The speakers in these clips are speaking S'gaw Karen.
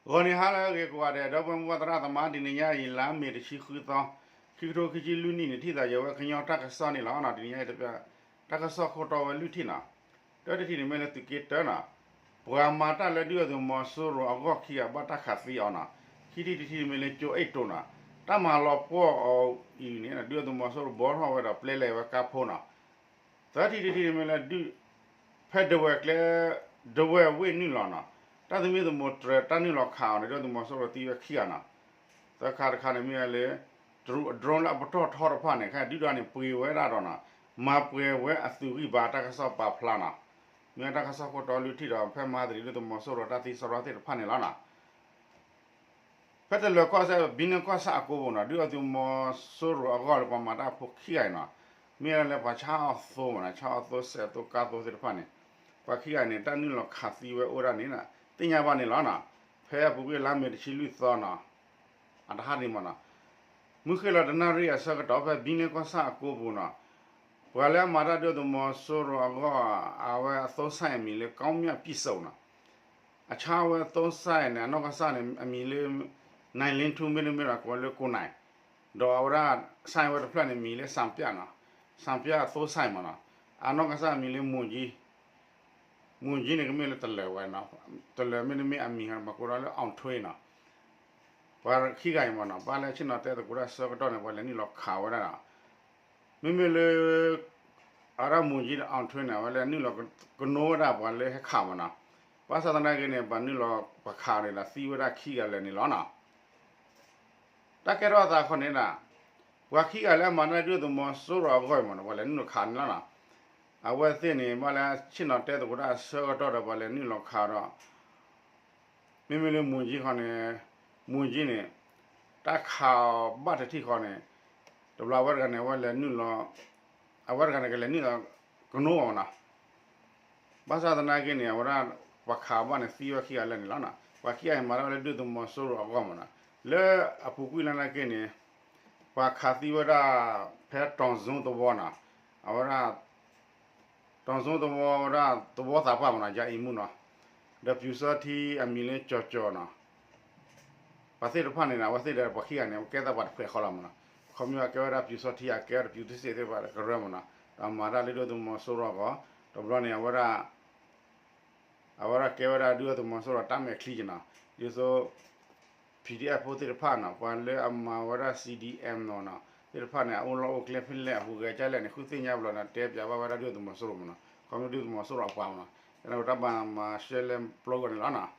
ဂီၤနံၤဟါလၢအဂ့ၤကိးဂၤဒဲး ဒီပုၢ်ဝဲၢ်မုၢ်ဘၣ်သရၣ်သမါ တနံၤညါအံၤ လါမ့ၤတဆံဃုသီ ခံကထိခံဆံလွံၢ်နံၣ်န့ၣ် ထံၣ်သးယဝဲကညီတၢ်ကစီၣ်န့ၣ်လီၤ. တနံၤညါအံၤ တၢ်ကစီၣ်ခိၣ်တီဝဲလွံၢ်ထံၣ်နီၤ. တၢတထံၣ်န့ၣ်မ့ၢ်လၢသုးက့တၢနီၤ, ပှၤမၤတၢ်လၢဒုၣ်ဒါသုးမီၤစိရိၤအဂီၢ်ခံဂၤဘၣ်တၢ်ခးသံအီၤနီၤ. ခံထံၣ်တထံၣ်န့ၣ်မ့ၢ်လၢကၠိအိတ်တိၤနီၤ, တၢ်မၤလီၤပှီၢ်အီၤအံၤန့ၣ် ဒုၣ်ဒါသုးမီၤစိရိၤဘှီထီၣ်ဝဲဒီးပျဲလဲၤဝဲကါဖိနီၤ. သၢထံၣ်တထံၣ်န့ၣ်မ့ၢ်လၢ ဖဲဒဝဲၢ်ကျဲ ဒဝဲၢ်ဝ့ၢ်နုာ်လီၤနီၤ, တၢ်သမံသမိးတြဲၤတၢ်နုာ်လီၤခးအီၤန့ၣ် ဒုၣ်ဒါသုးမီၤစိရိၤသံဝဲခံဂၤနီၤ. သၢခါတခါန့ၣ်မ့ၢ်ဝဲလၢ drone အပတီၢ်ထီတဖၣ်န့ၣ် ခဲဒုၣ်ဒါန့ၣ်ပှ့ၤဝဲဒၣ်ဒီးနီၤ, မၤပှဲၤဝဲအသုးဂံၢ်ဘါတၢ်ကစီၣ်ပာ်ဖျါနီၤ. မ့ၢ်တၢ်ကစီၣ်ခိၣ်တီလွံၢ်ထံၣ်ဒီး ဖဲမဟါတနံၤဒုၣ်ဒါသုးမီၤစိရိၤတၢ်သံစရီသ့ၣ်တဖၣ်န့ၣ်လီၤနီၤ. ဖဲတလၢၤကီၢ်စဲၣ် ဘံလ့ကီၢ်ဆၣ်အကိပူၤနီၤ, ဒုၣ်ဒါသုးမီၤစိရိၤအဂီၢ်လၢပှၤမၤတၢ်ဖိခံဂၤအံၤနီၤ, မ့ၢ်လၢပှၤဆါအီၣ်သိမးနီၤ, ဆါအီၣ်သိစဲးသိကါသိသ့ၣ်တဖၣ်န့ၣ်, ပှၤခံဂၤန့ၣ် တၢ်နုာ်လီၤခးသံဝဲအိၣ်ဒၣ်န့ၣ် သ့ၣ်ညါဘၣ်န့ၣ်လီၤနီၤ. ဖဲအပူၤကွံာ်လါမ့ၤတဆံလွံၢ်သီနီၤ, အတဟါန့ၣ်မးနီၤ, မုၢ်ဃ့ၢ်လီၤတနၣ်ရံၣ်အဆၢကတီၢ် ဖဲဘံလ့ကီၢ်ဆၣ်အကိပူၤနီၤ, ပှၤလၢအမၤတၢ်ဒုၣ်ဒါသုးမီၤစိရိၤအဂီၢ် အဝဲအသိစဲးအမံၤလၢ ကီမၠၣ်ပံၣ်စိးနီၤ. အဆါဝဲသိစဲးန့ၣ် အနီၢ်ကစၢ်န့ၣ် အမံၤလၢ နၢ်လ့ထူ မ့တမ့ၢ်ဒီးကိးဝဲလၢကိးနၢ်, ဒီးအဝဲဒၣ်စဲးဝဲတဖျၢၣ်န့ၣ် မံၤလၢ စၣ်ပၠၣ်နီၤ, စၣ်ပၠၣ်သိစဲးမးနီၤ, အနီၢ်ကစၢ်အမံၤလၢ မူၤကၠံ မူၤကၠံန့ၣ်ကမ့ၢ်လၢတလၢၤဝဲနီၤ, တလၢၤမ့တမ့ၢ်အမံၤဟီ ပှၤကိးဒၣ်လၢ အောင်ထွေးနီၤ. ပှၤခံဂၤအံၤမးနီၤ, ပှၤလၢဆ့ၣ်နီၤတဲသကိးတၢ်ဆၢကတီၢ်န့ၣ် ပှၤလဲၤနုာ်လီၤခးဝဲဒၣ်နီၤ. မ့မ့ၢ်လၢ အဝဲဒၣ်မူၤကၠံဒီး အောင်ထွေးန့ၣ် အဝဲလဲၤနုာ်လီၤကနိဝဲဒၣ်ပှၤလၢဟဲခးမးနီၤ. ဘၣ်ဆၣ်သနာ်က့န့ၣ် ပှၤနုာ်လီၤပှၤခးန့ၣ်ဒီး သံဝဲဒၣ်ခံဂၤလၢာ်န့ၣ်လီၤနီၤ. တၢ်ကဲထီၣ်အသးခီန့ၣ်ဒီး ပှၤခံဂၤလၢအမၤတၢ်ဒုၣ်ဒါသုးမီၤစိရိၤအဂီၢ်အံၤမးနီၤ ပှၤလဲၤနုာ်လီၤခးန့ၣ်လီၤနီၤ. အဝဲသ့ၣ်န့ၣ် ဘၣ်လၢဆ့ၣ်နီၤတဲသကိးတၢ်အဆၢကတီၢ်ဒီး ပှၤလဲၤနုာ်လီၤခးဒီး မ့မ့ၢ်လၢမူၤကၠံခီန့ၣ်, မူၤကၠံန့ၣ် တၢ်ခးအီၤဘၣ်တထံၣ်ဃီန့ၣ်, တဘျီအဝဲတဂၤန့ၣ် အဝဲလဲၤနုာ်လီၤ, အဝဲတဂၤန့ၣ် ကလဲၤနုာ်လီၤကနိအီၤနီၤ. ဘၣ်ဆၣ်သနာ်က့န့ၣ် အဝဲဒၣ်ပှၤခးအီၤဘၣ်န့ၣ် သံဝဲခံဂၤလၢာ်န့ၣ်လီၤနီၤ. ပှၤခံဂၤအံၤမၤတၢ်ဝဲလၢဒုၣ်ဒါသုးမီၤစိရိၤအဂီၢ်မးနီၤ. လၢအပူၤကွံာ်လၢနာ်က့န့ၣ် ပှၤခးသံဝဲဒၣ် ဖဲတီၤစိသဝီနီၤ, အဝဲဒၣ် တီၤစိသဝီဝဲဒၣ်သဝီသးပှၢ်မးနီၤ, ယၤအံၤမူနီၤ, ဒီးပျူၤစီထံအမံၤလၢကၠီၤကၠီၤနီၤ. ပှၤသ့ၣ်တဖၣ်န့ၣ် အဝဲသ့ၣ်ဒီးပှၤခံဂၤန့ၣ် ကဲသးပှၤတဖုဃီလီၤမးနီၤ. ခီဖျိအကဲဝဲဒၣ်ပျူၤစီထံ အကဲဝဲဒၣ်ပျူၤတစ့ၣ်သ့ၣ်တဖၣ်ကရၢမးနီၤ, ဒီးမၤတၢ်လၢဒုၣ်ဒါသုးမီၤစိရိၤအဂီၢ်, တဘျီန့ၣ် အဝဲဒၣ် အဝဲဒၣ်ကဲဝဲဒၣ်ဒုၣ်ဒါသုးမီၤစိရိၤတၢ်မဲာ်ချံက့နီၤ, ဒ်သိး PDF ဖိသ့ၣ်တဖၣ်နီၤ, ပှၤလၢအမၤဝဲဒၣ် CDM နီၤ, သ့ၣ်တဖၣ်န့ၣ် အအိၣ်လီၢ်အိၣ်ကျဲဖဲလဲၣ် အဟူးဂဲၤကလဲၣ်န့ၣ် ဃုသ့ၣ်ညါဘျီန့ၣ် တဲပၠးဘၣ်ဝဲဒၣ်ဒုၣ်ဒါသုးမီၤစိရိၤမးနီၤ, ခီဖျိဒုၣ်ဒါသုးမီၤစိရိၤအပှၤမးနီၤ, ကဲန့ၣ်တၢ်ဘၣ်မၤရှဲလဲပျီဂီၢ်န့ၣ်လီၤနီၤ.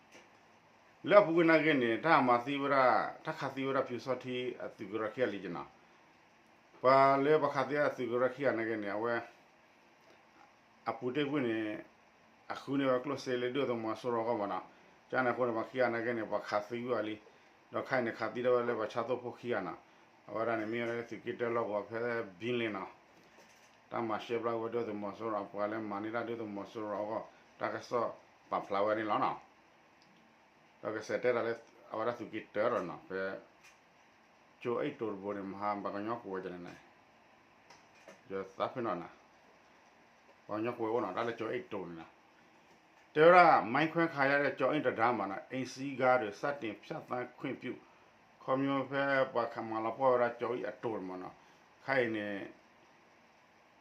လၢအပူၤကွံာ်နာ်က့န့ၣ် တၢ်မၤသံဝဲဒၣ် တၢ်ခးသံဝဲဒၣ်ပျူၤစီထံအသုးကရၢခံဂၤလံက့နီၤ. ပှၤလၢပှၤခးသံအသုးကရၢခံဂၤနာ်က့န့ၣ် အဝဲ အပူၤတ့ၢ်ကွံာ်န့ၣ် အဃုန့ၢ်ဝဲကျိၣ်စ့လၢဒုၣ်ဒါသုးမီၤစိရိၤအဂီၢ်မးနီၤ, ကန့ၣ်အဃိန့ၣ် ပှၤခံဂၤနာ်က့န့ၣ် ပှၤခးသံဝဲအီၤလံ, ဒီးခဲအံၤန့ၣ် ခးသံဒၣ်ဝဲလၢပှၤဆါသိၣ်ဖိခံဂၤနီၤ, အဝဲဒၣ်န့ၣ် မ့ၢ်ဝဲဒၣ်လၢသုးက့တၢလီၢ်ကဝီၤဖဲဘံလ့နီၤ, တၢ်မၤရှဲပျီဝဲဒုၣ်ဒါသုးမီၤစိရိၤ ပှၤလၢမၤန့ၢ်တၢ်ဒုၣ်ဒါသုးမီၤစိရိၤအဂီၢ် တၢ်ကစီၣ်ပာ်ဖျါဝဲန့ၣ်လီၤနီၤ. ဒီးကစဲးတဲတၢ်လၢ အဝဲဒၣ်သုးက့တၢဒီးနီၤ ဖဲ ကၠိအိတ်တိၤတဘိန့ၣ် မဟါ ပှၤကညီကိးဝဲဒ်လဲၣ်န့ၣ်, ယသးဖဲနီၤနီၤ, ပှၤကညီကိးဝဲအိၣ်နီၤ တၢ်လၢကၠိအိတ်တိၤန့ၣ်နီၤ, တဲဝဲဒၣ် မိုင်းခွဲခါရတဲ့ ကျောက်အိတ်တံတားမှာ အိမ်ဆည်းကားတွေ စတင်ဖြတ်သန်းခွင့်ပြု, ခီဖျိဖဲပှၤမၤလီၤပှီၢ်ဝဲဒၣ်ကၠိအိတ်အတိၤန့ၣ်မးနီၤ, ခဲအံၤန့ၣ်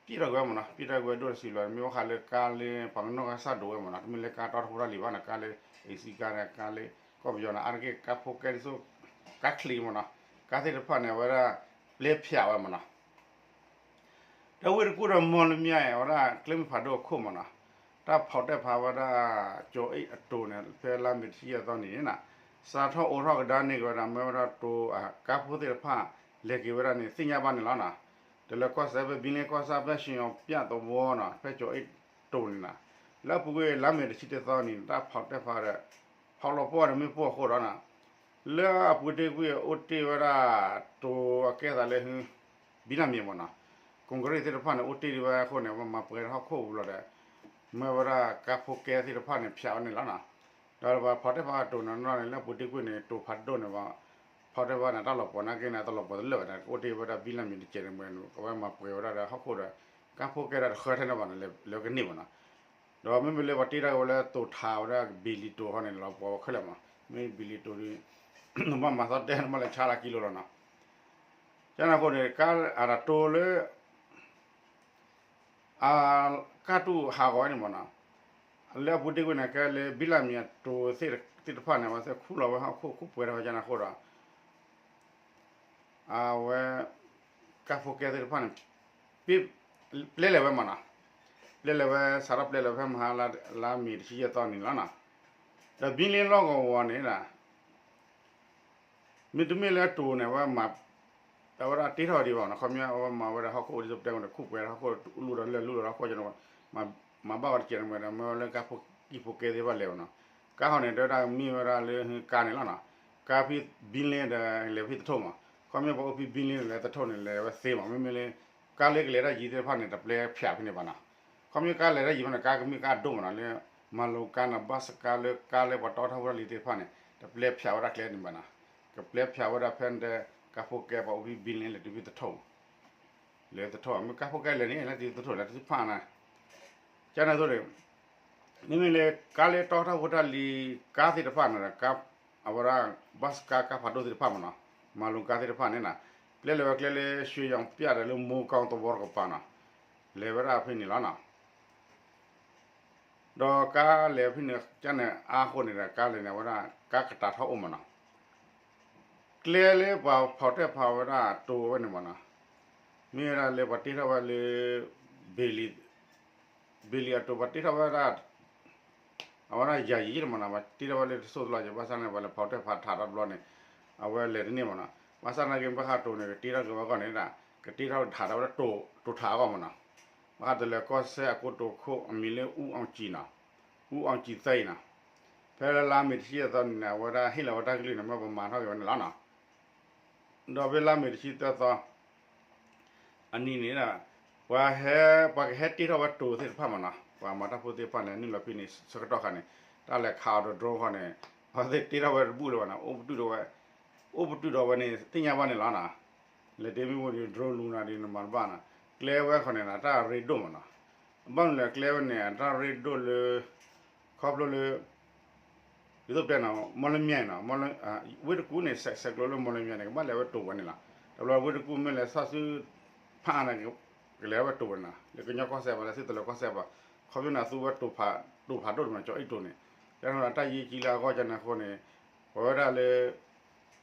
ပျီၣ်ထီၣ်ကွံာ်ဝဲမးနီၤ, ပျီၣ်ထီၣ်ကွံာ်ဝဲဒိၣ်တဆံလီၤ, မ့ၢ်အိၣ်ဃာ်လၢကါလၢ ပှၤကနီၢ်ကစၢ်ဒိးဝဲမးနီၤ, တမ့ၢ်လၢကါတီတဟူတၢ်လံၤဘၣ်နီၤ, ကါလၢ အိမ်ဆည်းကားန့ၣ် ကါလၢ ကီၢ်ပယီၤန့ၣ် အါတက့ၢ်ကါဖိကဲဒ်သိး ကါချံးမးနီၤ, ကါသ့ၣ်တဖၣ်န့ၣ် အဝဲဒၣ် ပျဲဖၠးဝဲမးနီၤ. ဒီးဝ့ၢ်တကူၣ်ဒီးမီၢ်လမၠဲၣ် အဝဲဒၣ်ကျဲမုၢ်ဖးဒိၣ်အခိၣ်မးနီၤ, တၢ်ဖီၣ်တဲဖးဝဲဒၣ် ကၠိအိတ်အတိၤန့ၣ် ဖဲလါမ့ၤတဆံယဲၢ်သီန့ၣ်နီၤ, စးထီၣ်အိးထီၣ်ကဒါန့ၢ်က့ၤဝဲဒၣ် မ့ၢ်ဝဲဒၣ်တိၤကါဖိသ့ၣ်တဖၣ် လဲၤက့ၤဝဲဒၣ်န့ၣ် သ့ၣ်ညါဘၣ်န့ၣ်လီၤနီၤ. တလၢၤကီၢ်စဲၣ် ဖဲဘံလ့ကီၢ်ဆၣ် ဖဲ ရှင်ရောင်ပြသဝီနီၤ ဖဲကၠိအိတ်တိၤန့ၣ်နီၤ, လၢအပူၤကွံာ်လါမ့ၤတဆံတသီန့ၣ် တၢ်ဖီၣ်တဲဖးဒီး ဖီၣ်လီၤပှီၢ်ဒီးမ့ၣ်ပိၢ်အဃိဒီးနီၤ, လၢအပူၤတ့ၢ်ကွံာ်အိၣ်တ့ၢ်ဝဲဒၣ် တိၤအကဲသးလၢ ဘံလၢမ့ၤမးနီၤ, ကွန်ကရံၣ်သ့ၣ်တဖၣ်န့ၣ် အိၣ်တ့ၢ်ဒံးဝဲအဃိန့ၣ် မၤပှဲၤဟီၣ်ခိၣ်ပူၤလီၤဒီး မ့ၢ်ဝဲဒၣ်ကါဖိကဲသ့ၣ်တဖၣ်န့ၣ် ဖၠးဝဲန့ၣ်လီၤနီၤ. ဒီးပှၤဖီၣ်တဲဖးတိၤနီၤနီၤန့ၣ် လၢအပူၤတ့ၢ်ကွံာ်န့ၣ် တိၤဖးဒိၣ်န့ၣ် ပှၤဖီၣ်တဲဖးန့ၣ် တၢ်လီၤပှီၤနာ်က့န့ၣ် တလီၤပှီၤတလၢာ်ဘၣ်န့ၣ် အိၣ်တ့ၢ်ဝဲဒၣ်ဘံလၢမ့ၤတကဲးန့ၣ် မ့ၢ်အဝဲမၤပှဲၤဝဲဒၣ်ဒီးဟီၣ်ခိၣ်ဒီး ကါဖိကဲဒၣ်တဃၢထဲန့ၣ်ဘၣ်န့ၣ် လဲၤကန့ၢ်ဘၣ်နီၤ. ဒီးမ့မ့ၢ်လၢပှၤတ့ထီၣ်က့ၤဝဲလၢတိၤထးဝဲဒၣ်ဘ့ၣ်လံၤတိၤဃီန့ၣ်လီၤ ပှၤခဲလၢာ်မး မ့ၢ်ဘ့ၣ်လံၤတိၤဒီး နဘၣ်မၤသီတဲ နဘၣ်လဲၤဆါလၢကံလိလီၤနီၤ. ကန့ၣ်အဃိန့ၣ် ကါအတၢ်တိၤလၢ အကါတူၢ်ဟးဂီၤဝဲန့ၣ်မးနီၤ, လၢအပူၤဒ့ကွံာ်န့ၣ် ကဲလၢဘံလၢ်မံၤအတိၤသ့ၣ်တဖၣ်န့ၣ် အဝဲသ့ၣ်ခူၣ်လီၤဝဲဟီၣ်ခိၣ်ခူၣ်ပှဲၤထီၣ်ဝဲကန့ၣ်အဃိဒီး အဝဲ ကါဖိကဲသ့ၣ်တဖၣ်န့ၣ် ပျဲလဲၤဝဲမးနီၤ, ပျဲလဲၤဝဲ စးထီၣ်ပျဲလဲၤဝဲဖဲမဟါလါမ့ၤတဆံယဲၢ်သီနံၤလီၤနီၤ, ဒီးဘံလ့လီၢ်ကဝီၤန့ၣ် မ့တမ့ၢ်လၢအတိၤန့ၣ် အဝဲမၤ အဝဲဒၣ်တ့ထီၣ်ဒံးဘၣ်နီၤ, ခီပညီအဝဲမၤဝဲဒၣ်ဟီၣ်ခိၣ်အိၣ်ဒ်သိးပတဲဝဲဒီး ခူၣ်ပှဲၤထီၣ်ဟီၣ်ခိၣ်လူၢ်ဒီးလၢၢ်လူၢ်ဒီးဟီၣ်ခိၣ်ကန့ၣ် မၤဘၣ်ဝဲတကဲးန့ၣ်ဝဲဒီး မ့ၢ်ဝဲလၢကါဖိကံၢ်ဖိကဲသ့ၣ်တဖၣ်လဲၤဝဲနီၤ, ကါဟီန့ၣ် တဲဝဲဒၣ်မ့ၢ်ဝဲဒၣ်လၢကါန့ၣ်လီၤနီၤ, ကါဖဲဘံလ့ဒီးလဲၤဖဲသထူၣ်မး, ခီပညီပှၤအိၣ်ဖဲဘံလ့န့ၣ် လဲၤသထူၣ်န့ၣ် လဲၤဝဲသ့မး, မ့မ့ၢ်လၢ ကါလၢကလဲၤတၢ်ယံၤသ့ၣ်တဖၣ်န့ၣ် တပျဲဖၠးဖဲန့ၣ်ဘၣ်နီၤ, ခီပညီကါလဲၤတၢ်ယံၤဖဲန့ၣ် ကါကမ့ၢ်ကါဒိၣ်မးနီၤ, လၢ မၤလိကါန့ၣ် ဘၣ်စကါလၢကါလၢပှၤတီထီၣ်ဖိတၢ်လံၤသ့ၣ်တဖၣ်န့ၣ် တပျဲဖၠးဝဲဒၣ်ကျဲန့ၣ်ဘၣ်နီၤ, ကပျဲဖၠးဝဲဒၣ်ဖဲန့ၣ်ဒီး ကါဖိကဲပှၤအိၣ်ဖဲဘံလ့လဲၤတုၤဖဲသထူၣ် လဲၤသထူၣ် မ့ၢ်ကါဖိကဲလဲၤန့ၣ် လဲၤတုၤသထူၣ်လဲၤတုၤဖၣ်န့ၣ်, ကန့ၣ်အသိးန့ၣ် မ့မ့ၢ်လၢကါလၢတီထီၣ်ဖိတၢ်လံၤ ကါသ့ၣ်တဖၣ်န့ၣ်ဒီး အဝဲဒၣ် ဘၣ်စကါကါဖးဒိၣ်သ့ၣ်တဖၣ်မးနီၤ, မၤလိကါသ့ၣ်တဖၣ်န့ၣ်နီၤ, ပျဲလဲၤဝဲကျဲလၢ ရွှေရောင်ပြတ် ဒီးလၢ မိုးကောင်းသဝီတကပၤနီၤ, လဲၤဝဲဒၣ်ဖဲန့ၣ်လီၤနီၤ. ဒီးကါလဲၤဖဲန့ၣ် ကန့ၣ်အါအဃိန့ၣ်ဒီး ကါလဲၤန့ၣ် အဝဲဒၣ် ကါကတၢ်ထီၣ်အိၣ်မးနီၤ, ကျဲလၢပှၤဖီၣ်တဲဖးဝဲဒၣ်တိၤဝဲန့ၣ်မးနီၤ, မ့ၢ်ဝဲဒၣ်လၢပှၤတ့ထီၣ်ဝဲလၢ ဘ့ၣ်လံၤ ဘ့ၣ်လံၤအတိၤ ပှၤတ့ထီၣ်ဝဲဒၣ် အဝဲဒၣ်ယၤယံၤန့ၣ်မးနီၤ, ပှၤတ့ထီၣ်ဝဲလၢတစိၢ်တလီၢ်က့ၤ ဘၣ်ဆၣ်န့ၣ် ပှၤလဲၤဖီၣ်တဲဖးထးထီၣ်တဘျီန့ၣ် အဝဲလဲၤတန့ၢ်မးနီၤ, ဘၣ်ဆၣ်သနာ်က့ ဘၣ်ဃးတိၤန့ၣ် ကတ့ထီၣ်က့ၤဝဲအဂီၢ်န့ၣ် ကတ့ထီၣ်ထးထီၣ်ဝဲဒၣ်တိၤထးအဂီၢ်မးနီၤ, ဘၣ်ဃးတလၢၤကီၢ်စဲၣ်အကိတိၤခိၣ်အမံၤလၢ အူအီၣ်ကံၤနီၤ, အူအီၣ်ကံၤသၢအံၤနီၤ, ဖဲလါမ့ၤတဆံယဲၢ်သီန့ၣ် အဝဲဒၣ်ဟ့ၣ်လီၤဝဲတၢ်ကလုၢ်န့ၣ် မ့ၢ်ပမၤထီၣ်က့ၤဝဲန့ၣ်လီၤနီၤ. ဒီးဖဲလါမ့ၤတဆံသၢသီ အနံၤန့ၣ်ဒီး ပှၤဟဲ ပှၤကဟဲတ့ထီၣ်ဝဲတိၤသ့ၣ်တဖၣ်မးနီၤ, ပှၤမၤတၢ်ဖိသ့ၣ်တဖၣ်န့ၣ် နုာ်လီၤဖဲန့ၣ်ဆၢကတီၢ်ခါန့ၣ် တၢ်လဲၤခးအီၤဒီး drone ဃီန့ၣ် အဝဲသ့ၣ်တ့ထီၣ်ဝဲတဘူၣ်လၢၤဘၣ်နီၤ, အိၣ်ပတုာ်ဒီးဝဲ အိၣ်ပတုာ်ဒီးဝဲန့ၣ် သ့ၣ်ညါဘၣ်န့ၣ်လီၤနီၤ, လဲၤတ့မ့ၢ်ဝံၤဒီး drone လူၤနၤဒီး နမၤတဘၣ်နီၤ, ကျဲဝဲဃီန့ၣ် အတၢ်ရ့ဒိၣ်မးနီၤ, ဘၣ်မနုၤလဲၣ် ကျဲဝဲန့ၣ် အတၢ်ရ့ဒိၣ်လၢ ခီဖျိလၢ ဒ်သိးပတဲနီၤ မီၣ်လမၠဲၣ်နီၤ, ဝ့ၢ်တကူၣ်န့ၣ် ဆဲးကျိးလၢမီၣ်လမၠဲၣ်န့ၣ် ကဘၣ်လဲၤဝဲတိၤဝဲန့ၣ်လီၤ. တဘျီဝ့ၢ်တကူၣ်မ့ၢ်လဲၤဆၣ်ဆူ ဖးအါန့ၣ် ကလဲၤဝဲတိၤဝဲန့ၣ်လီၤ. လၢကညီကီၢ်စဲၣ်ဘၣ် လၢသုတလၢၤကီၢ်စဲၣ်ဘၣ် ခီဖျိန့ၣ် အသူဝဲတိၤဖးဒိၣ်တမး ကၠီအ့ၣ်တိၤန့ၣ်, ကဲထီၣ်တၢ်ယံၤကံလၢအဂီၢ်ကန့ၣ်အဃိန့ၣ် ပဝဲဒၣ်လၢ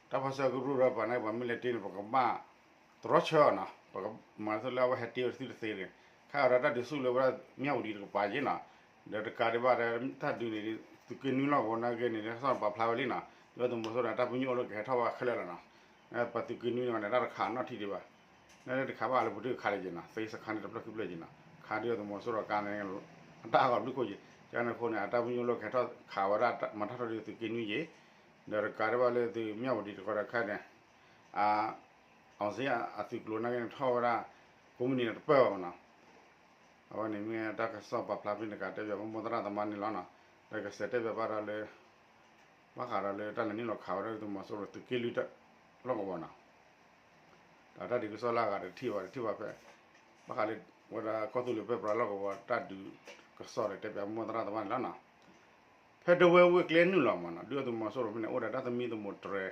တၢ်ဖီၣ်ဆၢကရူၢ်ဒီးပှၤန့ၣ် ပှၤမ့ၢ်လဲၤတ့န့ၣ် ပကဘၣ် တရီဆၢအီၤနီၤ, ပကမၤသိးလၢအဝဲဟဲတ့ဝဲတသ့တသ့န့ၣ်, ခါအံၤဒီးတၢ်ဒုးဆူၣ်လၢဝဲဒၣ်မၠၣ်ဝတံၤတကပၤယ့ၣ်နီၤ, ဒီးတကးဒံးဘၣ်ဒီး တၢ်ဒုးန့ၣ် သုးက့နွံလီၢ်ကဝီၤနာ်က့န့ၣ် ကစီၣ်ပာ်ဖျါဝဲလံနီၤ, ဒုၣ်ဒါသုးမီၤစိရိၤန့ၣ် တၢ်ပညိၣ်အိၣ်လၢကဟဲထီၣ်ဝဲခဲလၢာ်လီၤနီၤ, ပှၤသုးက့နွံန့ၣ် တၢ်တခးနီၣ်ထံၣ်ဒံးဘၣ်, တၢ်တခးဘၣ်လၢပူၤတခးလၢယ့ၣ်နီၤ, သ့စခါန့ၣ်တဖျၢၣ်ခံဖျၢၣ်ယ့ၣ်နီၤ, ခးဒုၣ်ဒါသုးမီၤစိရိၤကါန့ၣ် အတၢ်အဂီၢ်ဘျုးခိၣ်ယ့ၣ်, ကန့ၣ်အဃိန့ၣ် အတၢ်ပညိၣ်လၢကဟဲထီၣ်ခးဝဲဒၣ် မၤထီၣ်ထီၣ်ဒုးသုးက့နွံယ့ၣ်, ဒီးတကးဒံးဘၣ်လၢသုးမၠၣ်ဝတံၤတခီဒီးခဲန့ၣ် အ အောင်ဇေယျ အသုးကျိၤနာ်က့န့ၣ် ထီၣ်ဝဲဒၣ် ကိးမုၢ်နံၤန့ၣ်တပၢၢ်ဘၣ်မးနီၤ, အဝဲန့ၣ်မ့ၢ်တၢ်ကစီၣ်ပာ်ဖျါဖဲန့ၣ်တကးတဲဘၣ် မိၢ်သရၣ်သမါန့ၣ်လီၤနီၤ, ဒီးကစဲးတဲဘၣ်ဘၣ်ဒီးလၢ ဘၣ်ဃးဒီးလၢတၢ်လဲၤနုာ်လီၤခးဝဲဒၣ်သုးမီၤစိရိၤသုးက့လွံၢ်တၢ်လီၢ်ကဝီၤနီၤ, ဒီးတၢ်ဒုးကစီၣ်လၢအဂၤတထံၣ်ဘၣ်တထံၣ်ဘၣ်ဖဲ ဘၣ်ဃးလၢ ဝဲဒၣ်ကီၢ်သူလ့ၤပၢပြးလီၢ်ကဝီၤတၢ်ဒုးကစီၣ်ဒီးတဲဘၣ်မိၢ်သရၣ်သမါန့ၣ်လီၤနီၤ. ဖဲဒဝဲဝ့ၢ်ကျဲနုာ်လီၤမးနီၤ ဒုၣ်ဒါသုးမီၤစိရိၤဖဲန့ၣ် အိၣ်ဒီးတၢ်သမံသမိးတြဲ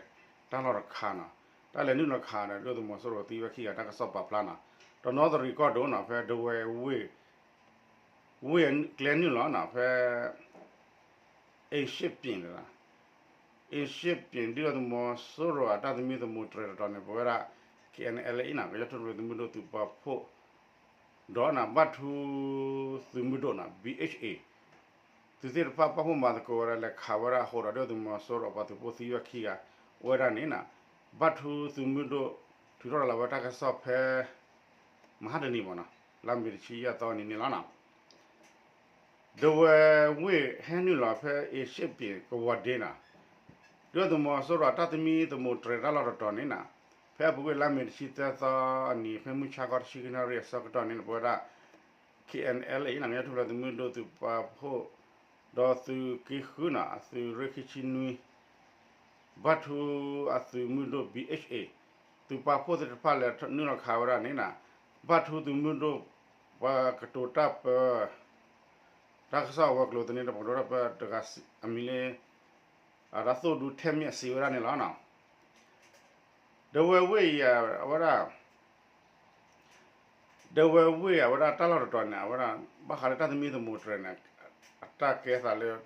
ၤတၢ်လီၢ်တခါနီၤ, တၢ်လဲၤနုာ်လီၤခးဒီးဒုၣ်ဒါသုးမီၤစိရိၤသံဝဲခံဂၤတၢ်ကစီၣ်ပာ်ဖျါနီၤ, တနီသရံၣ်ကီၢ်ဒိၣ်နီၤ ဖဲဒဝဲဝ့ၢ် ဝ့ၢ်ကျဲနုာ်လီၤနီၤ ဖဲ အ့ၣ်ရှ့ၣ်ပျ့ၤန့ၣ်လီၤ, အ့ၣ်ရှ့ၣ်ပျ့ၤ ဒုၣ်ဒါသုးမီၤစိရိၤအတၢ်သမံသမိးတြဲၤတတီၤန့ၣ် ပဝဲဒၣ် KNLA အံၤနီၤ ကညီထူၣ်ဖျဲးသုးမုၢ်ဒိၣ်သုးပာ်ဖှိၣ် ဒီးနီၤ ဘၣ်ထူသုးမုၢ်ဒိၣ်နီၤ BHA သုးသ့ၣ်တဖၣ်ပာ်ဖှိၣ်မၤသကိးဝဲဒၣ် လဲၤခးဝဲဒၣ်အဃိဒီး ဒုၣ်ဒါသုးမီၤစိရိၤအပှၤသုးဖိသံဝဲခံဂၤ အိၣ်ဝဲဒၣ်န့ၣ်နီၤ ဘၣ်ထူသုးမုၢ်ဒိၣ် ထုးထီၣ်လီၤဝဲတၢ်ကစီၣ်ဖဲ မဟါတနံၤမးနီၤ လါမ့ၤတဆံယဲၢ်သီနံၤန့ၣ်လီၤနီၤ. ဒဝဲဝ့ၢ်ဟဲနုာ်လီၤဖဲအ့ၣ်ရှ့ၣ်ပျ့ၤကဝီၤဒ့နီၤ ဒုၣ်ဒါသုးမီၤစိရိၤအတၢ်သမံသမိးတြဲၤတၢ်လီၢ်တတီၤန့ၣ်နီၤ ဖဲအပူၤကွံာ်လါမ့ၤတဆံသၢသီအနံၤ ဖဲမုၢ်ဆါခီတဆံခံနၣ်ရံၣ်အဆၢကတီၢ်န့ၣ် ပဝဲဒၣ် KNLA အံၤနီၤ ကညီထူၣ်ဖျဲးသုးမုၢ်ဒိၣ်သုးပာ်ဖှိၣ် ဒီးသုးက့ဃုနီၤ အသုးရ့ၣ်ခံဆံနွံ ဘၣ်ထူအသုးမုၢ်ဒိၣ် BHA သုးပာ်ဖှိၣ်သ့ၣ်တဖၣ်လဲၤနုာ်လီၤခးဝဲဒၣ်န့ၣ်နီၤ ဘၣ်ထူသုးမုၢ်ဒိၣ် ပှၤကတိၤတၢ်ပၢ တၢ်ကစီၣ်အဝဲၤကျိၤသန့ တၢ်ပကတိၤတၢ်ပၢတဂၤအမံၤလၢ အတၢ်သိၣ်ဒူထဲမံအစံးဝဲဒၣ်န့ၣ်လီၤ. ဒဝဲဝ့ၢ်အံၤ အဝဲဒၣ် ဒဝဲဝ့ၢ်အဝဲဒၣ်တၢ်လီၢ်တတီၤန့ၣ် အဝဲဒၣ် ဘၣ်ဃးလၢတၢ်သမံသမိးတြဲၤန့ၣ် အတၢ်ကဲသးလၢ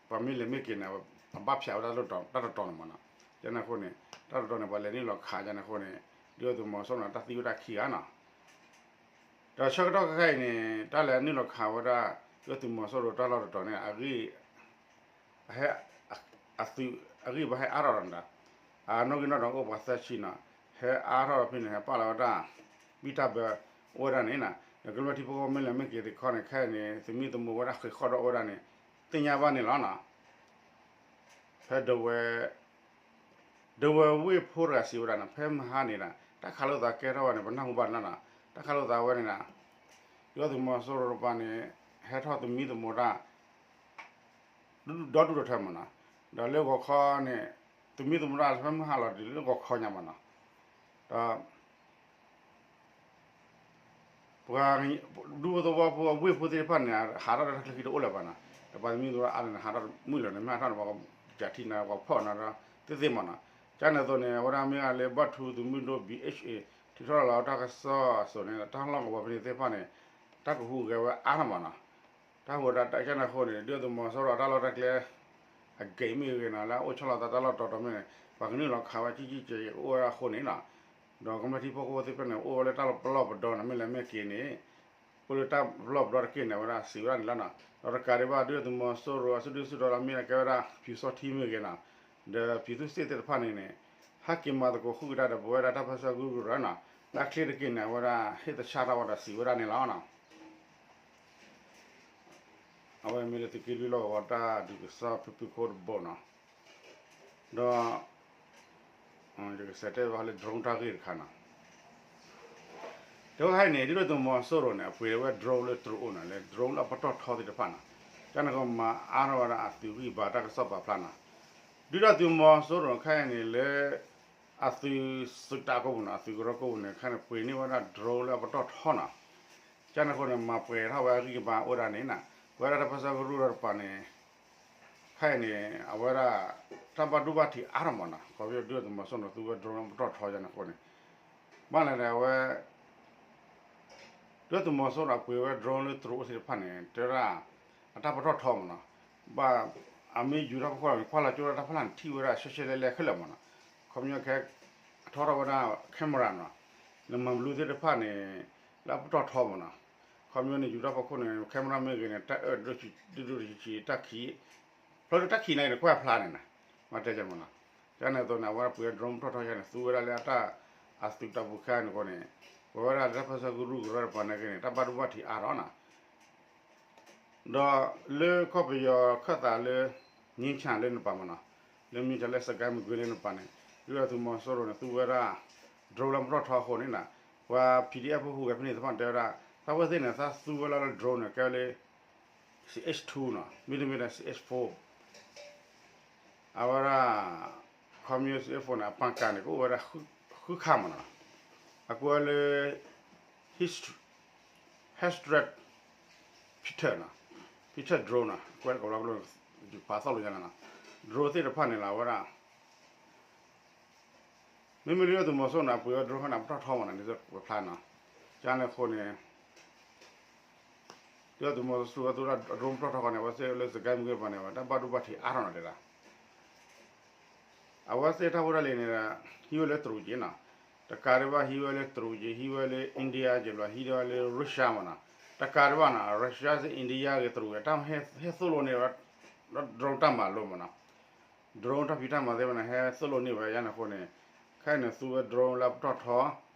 ပှၤမ့ၢ်လဲၤမ့ၢ်က့ၤန့ၣ် အဘၣ်ဖၠးဝဲတၢ်လီၢ်တတီၤန့ၣ်မးနီၤ. ကန့ၣ်အဃိန့ၣ် တၢ်တတီၤန့ၣ် ပှၤလဲၤနုာ်လီၤခးကန့ၣ်အဃိန့ၣ် ဒုၣ်ဒါသုးမီၤစိရိၤန့ၣ် တၢ်သံဝဲဒၣ်ခံဂၤနီၤ. ဒီးဆၢကတီၢ်ခဲအံၤန့ၣ် တၢ်လဲၤနုာ်လီၤခးဝဲဒၣ် ဒုၣ်ဒါသုးမီၤစိရိၤတၢ်လီၢ်တတီၤန့ၣ် အဂံၢ် အဟဲ အသုး အဂံၢ်ဘါဟဲအါထီၣ်ဒီး အနီၣ်ဂံၢ်နီၣ်ဒွးအိၣ်ပှၤသၢဆံနီၤ, ဟဲအါထီၣ်ဒီးဖဲန့ၣ် ဟဲပာ်လီၤဝဲဒၣ် ဘံၣ်တၢ်ဘၢအိၣ်ဝဲဒၣ်န့ၣ်နီၤ, ဒီးကမျၢၢ်ထံဖိကီၢ်ဖိမ့ၢ်လဲၤမ့ၢ်က့ၤတခီန့ၣ် ခဲအံၤန့ၣ် သမံသမိးဝဲဒၣ်ဃ့ၢ်ဃီၣ်ဒီးအိၣ်ဝဲဒၣ်န့ၣ် သ့ၣ်ညါဘၣ်န့ၣ်လီၤနီၤ. ဖဲဒဝဲ ဒဝဲဝ့ၢ်ဖိတဂၤစံးဝဲဒၣ်နီၤ, ဖဲမဟါန့ၣ်ဒီး တၢ်ခးလိာ်သးကဲထီၣ်ဝဲန့ၣ် ပနၢ်ဟူဘၣ်န့ၣ်လီၤနီၤ, တၢ်ခးလိာ်သးဝဲန့ၣ်ဒီး ဒုၣ်ဒါသုးမီၤစိရိၤတပၤန့ၣ် ဟဲထီၣ်သမံသမိးတၢ် ဒီဒူၣ်ဒီထၢမးနီၤ, ဒီးလၢဂီၤခီန့ၣ် သမံသမိးတၢ်ဖဲမုၢ်ဟါလီၤတုၤလၢဂီၤခီညါမးနီၤ, ဒီး ပှၤ ဒူဖိသဝီဖိအဝ့ၢ်ဖိသ့ၣ်တဖၣ်န့ၣ် ဟးထီၣ်ဒီးတၢ်ချၢခံတအိၣ်လၢၤဘၣ်နီၤ, ဒီးပှၤသမံသမိးတၢ်အါန့ၣ် ဟးထီၣ်မုၢ်လီၤန့ၣ် မ့ၢ်ဟးထီၣ်န့ၣ် ပှၤကစၢ်ထံၣ်န့ၣ် ပှၤဖီၣ်န့ၣ်ဒီး သ့ၣ်သ့ၣ်မးနီၤ, ကန့ၣ်အသိးန့ၣ် အဝဲဒၣ်မ့ၢ်ဂ့ၤလၢဘီၣ်ထူသုးမုၢ်ဒိၣ် ဘီၣ်အ့ၣ်ချ်အ့ ထုးထီၣ်လီၤတၢ်ကစီၣ်အသိးန့ၣ် တၢ်လီၢ်ကဝီၤဖဲန့ၣ်သ့ၣ်တဖၣ်န့ၣ် တၢ်ကဟူးဂဲၤဝဲအါထီၣ်မးနီၤ, တၢ်ဟူးဝဲဒၣ်ကန့ၣ်အဃိန့ၣ် ဒုၣ်ဒါသုးမီၤစိရိၤအတၢ်လီၢ်တၢ်ကျဲ အဂ့ၤမ့ၢ်ဂ့ၤနီၤ လၢအအိၣ်ဆီလီၤသးတၢ်လီၢ်တတီၤမ့ၢ်န့ၣ် ပှၤကနုာ်လီၤခးဝဲကံၢ်ကံၢ်ကဲးကဲးအိၣ်ဝဲဒၣ်အဃိန့ၣ်နီၤ, ဒီးကမျၢၢ်ထံဖိကီၢ်ဖိသ့ၣ်တဖၣ်န့ၣ် အိၣ်ဝဲလၢတၢ်ပလီၢ်ပဒီနီၤ, မ့ၢ်လဲၤမ့ၢ်က့ၤန့ၣ် အိၣ်လၢတၢ်ပလီၢ်ပဒီတက့ၢ်န့ၣ် အဝဲဒၣ်စံးဝဲဒၣ်န့ၣ်လီၤနီၤ, ဒီးတကးဒံးဘၣ် ဒုၣ်ဒါသုးမီၤစိရိၤအစုဒုၣ်စုတီၤလၢမ့ၢ်ကဲဝဲဒၣ် ပျူစောထီးမ့ၢ်ဂ့ၤနီၤ, ဒီးပျူသူၣ်စ့ၣ်သ့ၣ်တဖၣ်န့ၣ်န့ၣ် ဟဲက့ၤမၤသကိးဃုာ်ကဒါဒီးပဝဲဒၣ်တၢ်ပၢဆှၢကရူၢ်ကရၢနီၤ, လၢအချ့တက့ၢ်န့ၣ် အဝဲဒၣ်ဟ့ၣ်သဆၣ်ထီၣ်ဝဲဒီးစံးဝဲဒၣ်န့ၣ်လီၤနီၤ. အဝဲမ့ၢ်လၢသုးက့လွံၢ်လီၢ်ကဝီၤတၢ်ဒုးကစီၣ်ဖုၣ်ဖုၣ်ခိၣ်တဘိနီၤ, ဒီး ယကစးတဲဘၣ်လၢ drone တၢ်ဂ့ၢ်တခါနီၤ, တဲဝဲခဲအံၤန့ၣ် ဒုၣ်ဒါသုးမီၤစိရိၤန့ၣ် အပှ့ၤဝဲ drone လၢတရူးအိၣ်နီၤ, လၢ drone လၢအပတီၢ်ထီသ့ၣ်တဖၣ်နီၤ, ကန့ၣ်ဃိမၤအါထီၣ်ဝဲဒၣ်အသုးဂံၢ်ဘါတၢ်ကစီၣ်ပာ်ဖျါနီၤ, ဒုၣ်ဒါသုးမီၤစိရိၤခဲအံၤန့ၣ်လၢ အသုးစူးတၢ်ကိးပူၤနီၤ, အသုးကရၢကိးပူၤန့ၣ် ခဲအံၤန့ၣ် ပှ့ၤန့ၢ်ဝဲဒၣ် drone လၢအပတီၢ်ထီနီၤ, ကန့ၣ်အဃိန့ၣ် မၤပှဲၤထီၣ်ဝဲအဂံၢ်အဘါအိၣ်ဒၣ်န့ၣ်နီၤ, ပဝဲဒၣ်တၢ်ပၢဆှၢကရူၢ်ဒီးတပၤန့ၣ် ခဲအံၤန့ၣ် အဝဲဒၣ် တၢ်ဘၣ်ဒိဘၣ်ထံးအါထီၣ်မးနီၤ, ခီဖျိဒုၣ်ဒါသုးမီၤစိရိၤန့ၣ် သူဝဲ drone လၢပတီၢ်ထီကန့ၣ်အဃိန့ၣ်, ဘၣ်လဲၣ်ဒီးအဝဲ ဒုၣ်ဒါသုးမီၤစိရိၤအပှ့ၤဝဲ drone လၢတရူးအိၣ်သ့ၣ်တဖၣ်န့ၣ် တဲဝဲဒၣ် အတၢ်ပတီၢ်ထီမးနီၤ, ဘၣ် အမ့ၢ်ယူၤထီၣ်ဖီခိၣ်လီၤန့ၣ် ကွၢ်လီၤကၠိဒီးတၢ်ဖီလာ်န့ၣ် ထံၣ်ဝဲဒၣ်ရှဲရှဲလဲလဲခဲလၢာ်မးနီၤ, ခီပညီခဲ အထီထီၣ်ဝဲဒၣ် camera နီၤ, နမၤဘျုးသ့ၣ်တဖၣ်န့ၣ် လၢအပတီၢ်ထီမးနီၤ, ခီပညီန့ၣ် ယူၤထီၣ်ဖီခိၣ်န့ၣ် camera မ့ၢ်ဂ့ၤန့ၣ် တၢ်အၢၣ်ဒိၣ်ဒိၣ်ဆံးဆံးတၢ်ခံး ဖျိတၢ်ခံးန့ၣ် နကွၢ်ဖျါန့ၣ်နီၤ, မ့ၢ်တဲကမးနီၤ, ကန့ၣ်အသိးန့ၣ် အဝဲပှ့ၤ drone ပတီၢ်ထီယါန့ၣ် သူဝဲဒၣ်လၢအတၢ် အသုးတၢ်ပူၤခဲအံၤန့ၣ်အဃိန့ၣ်, ပဝဲဒၣ်တၢ်ပၢဆှၢကရူၢ်ကရၢတပၤနာ်က့န့ၣ် တၢ်ဘၣ်ဒိဘၣ်ထံးအါထီၣ်နီၤ, ဒီးလၢကီၢ်ပယီၤခၢၣ်သးလၢ မြင်းခြံ လၢနပၤမးနီၤ, လၢ မြင်းခြံ လၢစစ်ကိုင်း မကွေး လၢနပၤန့ၣ် ဒုၣ်ဒါသုးမီၤစိရိၤန့ၣ် သူဝဲဒၣ် drone လၢပတီၢ်ထီအဃိန့ၣ်နီၤ, ပှၤ PDF ဖိဟူးဂဲၤဖဲန့ၣ်သ့ၣ်တဖၣ်န့ၣ် တဲဝဲဒၣ် တၢ်ဝဲသ့ၣ်န့ၣ် သးသူဝဲလၢ drone န့ၣ် ကဲဝဲလၢ CH two နီၤ, မ့တမ့ၢ်ဒီး CH four အဝဲဒၣ် ခီမ့ၢ် CH four န့ၣ် အပာ်ကၤန့ၣ် ကအိၣ်ဝဲဒၣ်ဃုခါမးနီၤ, အကွဲးလၢ Hestet Panther နီၤ, Panther drone နီၤ, ကွဲးကီးလီၤ ဖးသီၣ်လိာ်ညါနီၤ, drone သ့ၣ်တဖၣ်န့ၣ်လီၤ အဝဲဒၣ် မ့မ့ၢ်လၢဒုၣ်ဒါသုးမီၤစိရိၤန့ၣ် အပှ့ၤဝဲ drone ခါန့ၣ် ပတီၢ်ထီမးနီၤ ဒ်သိးပဖျါနီၤ, ကန့ၣ်အဃိန့ၣ် ဒုၣ်ဒါသုးမီၤစိရိၤအသုး drone ပတီၢ်ထီဃီန့ၣ် အဝဲသ့ၣ်လၢစစ်ကိုင်း မကွေး ပၤန့ၣ် အဝဲတၢ်ဘၣ်ဒိဘၣ်ထံးအါထီၣ်နီၤတဲဒၣ် အဝဲသ့ၣ်တၢ်ဖိတၢ်လံၤန့ၣ် ဟံးဝဲလၢတရူးက့နီၤ, တကးဒံးဘၣ်ဟံးဝဲလၢတရူးက့ ဟံးဝဲလၢ India က့ဘျီ ဟံးဝဲလၢ Russia မးနီၤ, တကးဒံးဘၣ်နီၤ Russia သ့ၣ် India ဂ့ၤ တရူးဂ့ၤ တၢ်ဟဲသိၣ်လိန့ၢ်ဝဲ drone တၢ်မၤလိမးနီၤ, drone တၢ်ဖံးတၢ်မၤသ့ၣ်တဖၣ်န့ၣ် ဟဲသိၣ်လိန့ၢ်ဝဲယါန့ၣ်အဃိန့ၣ်, ခဲအံၤန့ၣ် သူဝဲ drone လၢပတီၢ်ထီ,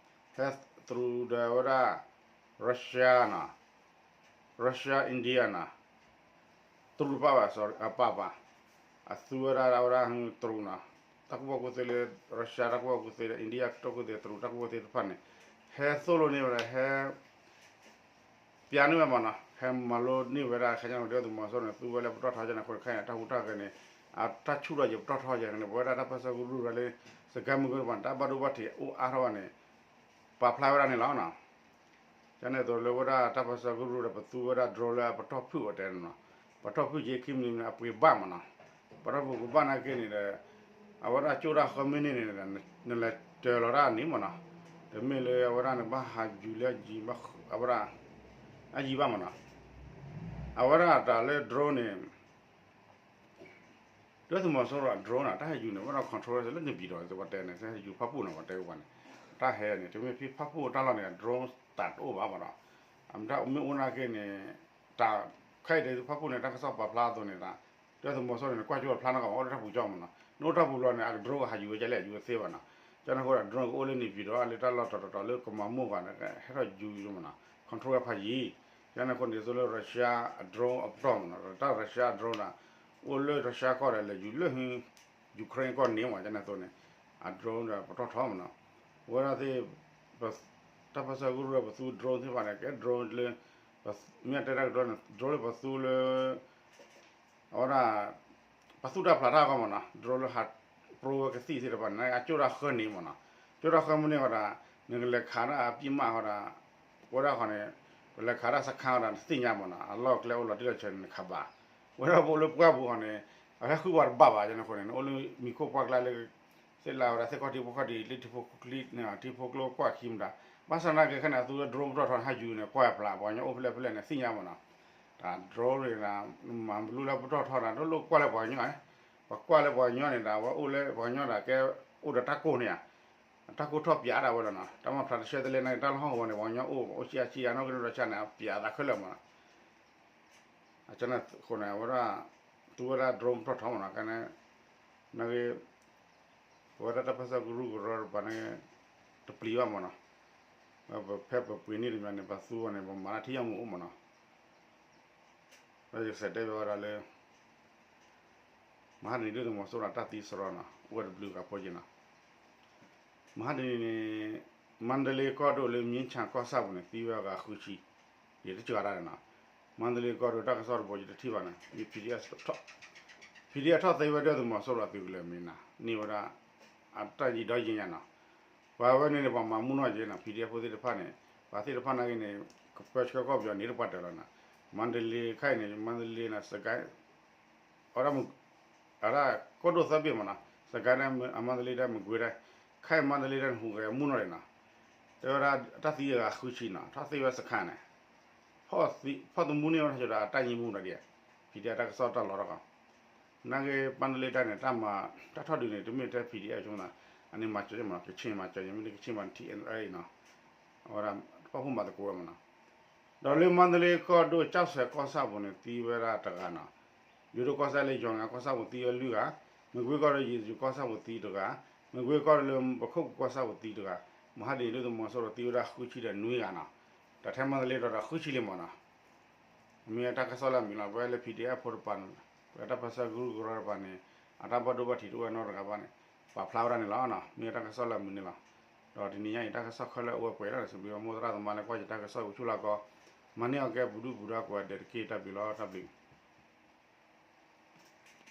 ဟဲသရူးဒီးဝဲဒၣ် Russia နီၤ Russia India နီၤ, တရူးတပာ်ဘၣ် sorry အပာ်ဘၣ်, အသူဝဲဒၣ်ဝဲဒၣ်တရူးနီၤ, တၢ်ကူၣ်ဘၣ်ကူၣ်သ့လၢ Russia တၢ်ကူၣ်ဘၣ်ကူၣ်သ့လၢ India တၢ်ကူၣ်ဘၣ်ကူၣ်သ့ တရူးတၢ်ကူၣ်ဘၣ်ကူၣ်သ့တဖၣ်န့ၣ်, ဟဲသိၣ်လိန့ၢ်ဝဲဒၣ်ဟဲ ပျးန့ၢ်ဝဲမးနီၤ, ဟဲမၤလိန့ၢ်ဝဲဒၣ်ခဲညါန့ၣ် ဒုၣ်ဒါသုးမီၤစိရိၤန့ၣ် သူဝဲလၢပတီၢ်ထီယါန့ၣ်အဃိန့ၣ် ခဲအံၤန့ၣ် တၢ်ဟူးတၢ်ဂဲၤန့ၣ် အတၢ်ဆူၣ်ထီၣ်ယံၤပတီၢ်ထီယါန့ၣ် ပဝဲဒၣ်တၢ်ပၢဆှၢကရူၢ်ရၤလၢ စစ်ကိုင်း မကွေး ပၤန့ၣ် တၢ်ဘၣ်ဒိဘၣ်ထံးအိၣ်အါထီၣ်ဘၣ်န့ၣ် ပာ်ဖျါဝဲဒၣ်န့ၣ်လီၤနီၤ. ကန့ၣ်အသိးလၢဝဲဒၣ်တၢ်ပၢဆှၢကရူၢ်ဒီးပသူဝဲဒၣ် drone လၢအပတီၢ်ဖုၣ်ဝဲတဲန့ၣ်နီၤ, ပှၤထီၣ်ဖုၣ်က့ခံမံၤန့ၣ် အပှ့ၤဘၣ်မးနီၤ, ပှၤထီၣ်ဖုၣ်ကဘၣ်နာ်က့န့ၣ်ဒီး အဝဲဒၣ်ကၠိၣ်တၢ်ဃၢမ့ၢ်န့ၢ်န့ၣ် နလဲၤတၢၤလီၤတၢ်န့ၣ်မးနီၤ, တမ့ၢ်လၢအဝဲဒၣ်န့ၣ်ဘၣ်ဟးယူၤလၢအယံၤဘၣ် အဝဲဒၣ် အယံၤဘၣ်မးနီၤ, အဝဲဒၣ်တၢ်လၢ drone န့ၣ် ဒုၣ်ဒါသုးမီၤစိရိၤအ drone နီၤ တၢ်ဟဲယူၤန့ၣ် အဝဲဒၣ် control လၢန့ၣ်ပံၤဒီး ပှၤတဲန့ၣ် ဟဲယူၤဖၣ်ပူၣ်နီၤ ပှၤတဲဝဲန့ၣ်, တၢ်ဟဲန့ၣ် တမ့ၢ်ဖဲဖၣ်ပူၣ်တၢ်လီၢ်န့ၣ် အ drone တၢ်တအိၣ်ဘၣ်မးနီၤ, အမ့ၢ်တၢ်မ့ၢ်အိၣ်နာ်က့န့ၣ် တၢ်ခဲအံၤဒ်ဖၣ်ပူၣ်န့ၣ် တၢ်ကစီၣ်ပာ်ဖျါအသိးန့ၣ် ဒုၣ်ဒါသုးမီၤစိရိၤန့ၣ် ကွၢ်ကၠိဖျါနီၢ်ကီၢ်မး အိၣ်လၢတၢ်ပူၤကၠီမးနီၤ, နအိၣ်တၢ်ပူၤလီၤန့ၣ် အ drone ကဟးယူၤဝဲကလဲၣ် ယူၤဝဲသ့ဘၣ်နီၤ, ကန့ၣ်အဃိဒီး drone ကအိၣ်လၢန့ၣ်ပံၤဒီး လၢတၢ်လီၢ်တတီၤတတီၤလၢကမၤမိၢ်ဂၤန့ၣ် ဟဲထီၣ်ယူၤယူၤမးနီၤ control ဝဲဖးယံၤ, ကန့ၣ်အဃိန့ၣ် သိးလၢ Russia အ drone အပတီၢ်မးနီၤ တၢ် Russia drone ဒီး အိၣ်လၢ Russia ကီၢ်ဒီး လဲၤယူၤလၢ Ukraine ကီၢ်န့ၣ်မး ကန့ၣ်အသိးန့ၣ် အ drone ဒီးပတီၢ်ထီမးနီၤ, အဝဲဒၣ်သ့ၣ် တၢ်ပၢဆှၢကရူၢ်ဒီးပသူ drone သ့ၣ်တဖၣ်န့ၣ် ကဲ drone လၢ မ့ၢ်တဲတၢ်ကဒိန့ၣ် drone လၢပသူလၢ အဝဲဒၣ် ပသူၣ်တၢ်ဖျးတၢ်အဂီၢ်မးနီၤ drone လၢဟးပြိဝဲကသံၣ်သ့ၣ်တဖၣ်န့ၣ် အကၠိၣ်တၢ်ဃၢန့ၣ်မးနီၤ, ကၠိၣ်တၢ်ဃၢမ့ၢ်န့ၢ်ဃီဒီး နကလဲၤခးဒၣ်အပံၢ်မးဃီဒီး ဝဲဒၣ်ဃီန့ၣ် ပလဲၤခးဒၣ်စခါဃီဒီး နသ့ၣ်ညါမးနီၤ အလီၢ်ကျဲအိၣ်လီၤတံၢ်လီၤဆဲးန့ၣ် နခးဘၣ်, ဝဲဒၣ်ပအိၣ်လၢပှၢ်ပူၤဃီန့ၣ် အဟဲဃုပှၤတဘၣ်ဘၣ် ကန့ၣ်အဃိန့ၣ် နအိၣ်လၢမံၤခိၣ်ပှၢ်ကျါလၢ သ့ၣ်လၢဝဲဒၣ်သ့ၣ်ခီၣ်ထံးဖိခီၣ်ထံး လၢထံဖိကျိ ထံဖိကျိကွၢ်ခံမတၤ, ဘၣ်ဆၣ်သနာ်က့ခဲန့ၣ် အသူလၢ drone ပတီၢ်ထီန့ၣ် ဟးယူၤန့ၣ် ကွၢ်ပျး ပှၤကညီအိၣ်ဖဲလဲၣ်ဖဲလဲၣ်န့ၣ် သ့ၣ်ညါမးနီၤ, တၢ် drone န့ၣ် မၤဘျူလၢပတီၢ်ထီဒီး တလိၣ်ကွၢ်လၢပှၤကညီ, ပကွၢ်လၢပှၤကညီန့ၣ်ဒီး အဝဲအိၣ်လၢပှၤကညီဒီးကဲ အိၣ်ဒီးတၢ်ကိၢ်န့ၣ်ဧါ, တၢ်ကိၢ်ထီၣ်ပၠးဒၣ်ဝဲလီၤနီၤ, တၢ်မၤဖျါတဆှဲတလဲနာ်က့ တၢ်လီၢ်ဟီၣ်ကဝီၤန့ၣ် ပှၤကညီအိၣ် အိၣ်ဆံးအါဆံးအါနီၢ်ကီၢ်ဒီးဆါန့ၣ် အပၠးသးခဲလၢာ်မးနီၤ အဃိန့ၣ် အဝဲဒၣ် သူဝဲဒၣ် drone ပတီၢ်ထီမးနီၤ ကန့ၣ် နာ်က့ ပဝဲဒၣ်တၢ်ပၢဆှၢကရူၢ်ကရၢတပၤန့ၣ် တပျံၤဘၣ်မးနီၤ, ဖဲပပှ့ၤန့ၢ်တမံၤန့ၣ် ပသူဝဲန့ၣ် ပမၤတၢ်ထံၣ်ယီၢ်မုၢ်အိၣ်မးနီၤ, ဒီးယကစးတဲဘၣ်ဝဲဒၣ်လၢ မဟါတနံၤဒုၣ်ဒါသုးမီၤစိရိၤတၢ်သံစရီနီၤ အိၣ်ဝဲတဘျုးဂၤဖိက့နီၤ, မဟါတနံၤန့ၣ် မါတလ့ကီၢ်ဒိၣ်လၢ မြင်းခြံ ကီၢ်ဆၣ်ပူၤန့ၣ် သံဝဲအဂၤဃုဆံ, ဒ်တစှၤတၢ်န့ၣ်နီၤ, မါတလ့ကီၢ်ဒိၣ်တၢ်ကစီၣ်တဘိယတထံၣ်ဘၣ်န့ၣ် PDF ထီၣ်သ့ဝဲဒၣ်သုးမီၤစိရိၤအသုးကလၢၤမ့ၢ်နၤ န့ၢ်ဝဲဒၣ် အတၢ်ယံၤဒီးယံၤညါနီၤ, ပှၤဝဲန့ၣ်န့ၣ် ပှၤမၤမူနီၢ်က့နီၤ PDF ဖိသ့ၣ်တဖၣ်န့ၣ် ပှၤသ့ၣ်တဖၣ်နာ်က့န့ၣ် ကပၢဆှၢကီၢ်ပယီၤန့ၣ်တပှၤတၢၢ်လီၤနီၤ, မါတလ့ခါအံၤန့ၣ် မါတလ့နီၤ စကဲ အဝဲဒၣ် အဝဲဒၣ်ကီၢ်ဒိၣ်သၢဘ့ၣ်မးနီၤ စကဲဒၣ် အမါတလ့ဒၣ် မကွ့ဒၣ်, ခဲအံၤမါတလ့ဒၣ်န့ၣ် ဟူးဂဲၤမူနီၢ်န့ၣ်နီၤ, တဲဝဲဒၣ်တၢ်သံအဂၤဃုဆံနီၤ ထီၣ်သ့ဝဲစခါန့ၣ်, ဖီၣ်သမူန့ၢ်ဝဲထီၣ်ကဒီးအတၢ်ယံၤမူနီၢ်ဒ်, PDF တၢ်ကစီၣ်တၢ်လီၤထီၣ်ကီး, နာ်က့မါတလ့တၢ်န့ၣ် တၢ်မၤ တၢ်ထီၣ်ဒုးန့ၣ် တမ့ၢ်ထဲ PDF ဆိမးနီၤ, အန့ၣ်မၤစၢၤမးနီၤ ကခ့ၣ်မၤစၢၤ မ့ၢ်တကခ့ၣ်မး TNLA နီၤ, အဝဲဒၣ် ပာ်ဖှိၣ်မၤသကိးဝဲမးနီၤ, ဒီးလၢမါတလ့ကီၢ်ဒိၣ် ကၠီၣ်စဲးကီၢ်ဆၣ်ပူၤန့ၣ် သံဝဲဒၣ်တဂၤနီၤ, ယိၤဒိၣ်ကီၢ်ဆၣ်လၢယီၤငါကီၢ်ဆၣ်ပူၤသံဝဲလွံၢ်ဂၤ, မကွ့ကီၢ်ဒိၣ်ယ့ၣ်စူးကီၢ်ဆၣ်ပူၤသံတဂၤ, မကွ့ကီၢ်ဒိၣ်လၢပခိၣ်ကီၢ်ဆၣ်ပူၤသံတဂၤ, မဟါဒ်န့ၣ်ဒုၣ်ဒါသုးမီၤစိရိၤသံဝဲဒၣ်ဃုဆံဒီးနွံဂၤနီၤ, တၢ်ထဲမါတလ့ဒီးဒီးဃုဆံလံမးနီၤ, မ့ၢ်တၢ်ကစီၣ်လၢအမုာ်လီၤ ပဝဲလၢ PDF ဖိတပၤန့ၣ် ပဝဲတၢ်ပၢဆှၢကရူၢ်ကရၢတပၤန့ၣ် အတၢ်ဘၣ်ဒိဘၣ်ထံးတအိၣ်ဝဲနီတဂၤဘၣ်န့ၣ် ပာ်ဖျါဝဲဒၣ်န့ၣ်လီၤနီၤ, မ့ၢ်တၢ်ကစီၣ်လၢအမုာ်န့ၣ်လီၤ, ဒီးတနံၤညါအံၤတၢ်ကစီၣ်ခဲလၢာ်အိၣ်ဝဲပှဲၤလီၤန့ၣ် စံးဘျုးမိၢ်သရၣ်သမါလၢကွၢ်ယတၢ်ကစီၣ်ဝဲဆူၣ်လၢကီး, မၤန့ၢ်အီၤကဲပူၤဒုၣ်ပူၤဒါကိးဂၤဒဲးတက့ၢ် တၢ်ဘျုးလီၤ တၢ်ဘျုး